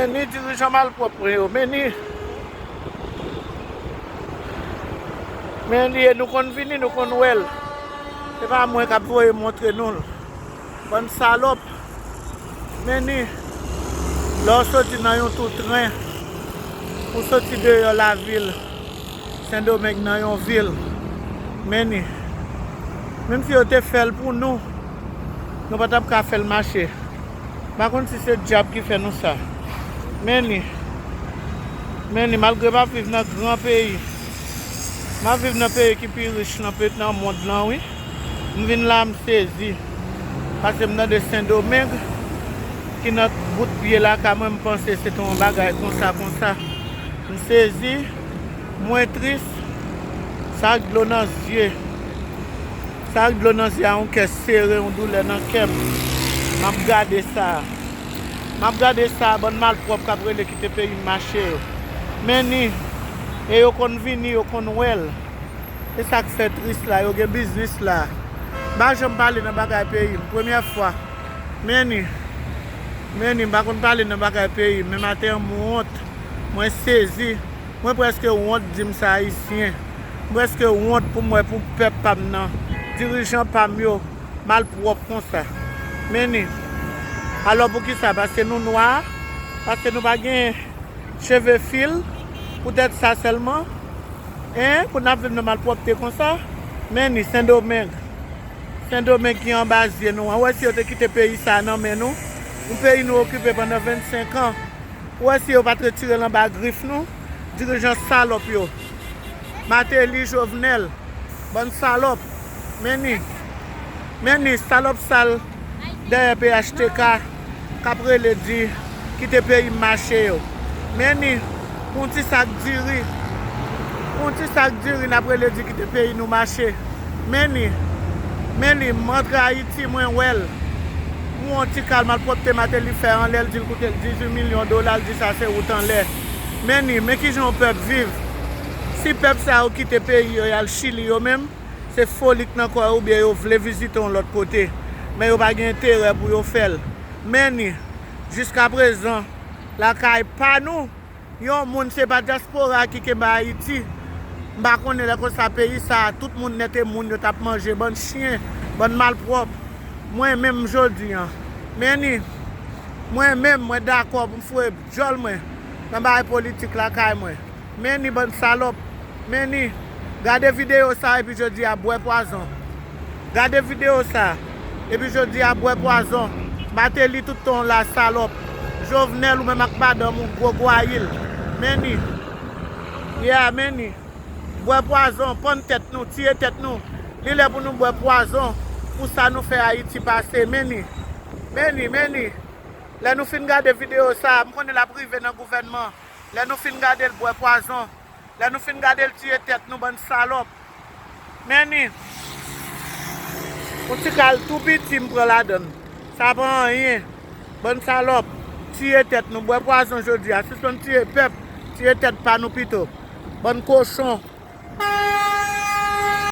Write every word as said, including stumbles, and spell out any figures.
Meni dirijan malpwòp mwen yo, meni. Meni, e nou konn vini, nou konn wè l. Se pa mwen k ap voye montre nou l. Bann salòp. Meni, lè w soti nan yon tou tren, ou soti deyò lavil, Sendomeng nan yon vil. Meni, menm si yo te fè l pou nou, nou pa t ap ka fè l mache. M pa konn si se dyab ki fè nou sa. Meni, meni, malgre m ap viv nan gran peyi, m ap viv nan peyi ki pi rich nan pe-, nan mond lan, wi. M vin la, m sezi. Paske m tande Sendomeng, ki nan bout pye lakay mwen, m panse se te yon bagay konsa, konsa. M sezi, mwen tris, sa ak dlo nan zye. Sa ak dlo nan zye a, yon kè sere, yon doulè nan kè m. M ap gade sa. M ap gade sa, bann malpwòp k ap rele kite peyi m mache yo. Meni, e yo konn vini, yo konn wè l. E sa k fè tris la, yo gen biznis la. M pa janm pale nan bagay peyi m, premyè fwa. Meni, meni, m pa konn pale nan bagay peyi m, men maten an, m wont, mwen sezi. Mwen prèske wont di m se ayisyen. Mwen prèske wont pou m wè pou pèp pa m nan, dirijan pa m yo, malpwòp konsa. Meni, alò poukisa? Paske nou nwa? Paske nou pa gen cheve fil? Poutèt sa sèlman? En, pou n ap viv nan malpwòpte konsa? Meni, Sendomeng. Sendomeng ki anba zye nou an. Ou wè si yo te kite peyi sa a nan men nou? Yon peyi nou okipe pandan vennsenk an. Ou wè si yo pa t retire l anba grif nou? Dirijan salòp yo. Mateli, Jovenel. Bann salòp. Meni. Meni, salòp sal dèyè P H T K k ap rele di kite peyi m mache yo. Meni, pou yon ti sak diri. Pou yon ti sak diri, n ap rele di kite peyi nou mache. Meni. Meni, m antre Ayiti, mwen wè l. M wè yon ti kal malpwòpte Mateli fè anlè l, di l koute l dizuit milyon dola, l di sa se wout anlè. Meni, men kijan yon pèp viv. Si pèp sa yo kite peyi yo, y al Chili yo menm, se foli k nan kò yo oubyen yo vle vizite yon lòt kote. Men yo pa gen enterè pou yo fè l. Meni, jiskaprezan, lakay pa nou, yon moun se pa dyaspora ki kenbe Ayiti. M pa konnen lè konsa peyi sa a, tout moun nèt e moun yo t ap manje, bann chen, bann malpwòp. Mwen menm jodi an, Meni, mwen menm, mwen dakò pou m foure djòl mwen nan bagay politik lakay mwen. Meni, bann salòp. Meni, gade videyo sa epi jodi a bwè pwazon. Gade videyo sa epi jodi a bwè pwazon. Mateli, tout tan w la, salòp. Jovenel, ou menm ak madanm ou, gwo gwayil. Meni. Yeah, Meni. Bwè pwazon, pann tèt nou, tiye tèt nou. Li lè pou nou bwè pwazon pou sa nou fè Ayiti pase. Meni. Meni, Meni. Lè nou fin gade videyo sa a, m konnen l ap rive nan gouvènman. Lè nou fin gade l bwè pwazon, lè nou fin gade l tiye tèt nou, bann salòp. Meni, yon ti kal tou piti m pran ladan l. Sa pa anyen. Bann salòp, tiye tèt nou, bwè pwazon jodi a. Sispann tiye pèp, tiye tèt pa nou pito. Bann kochon.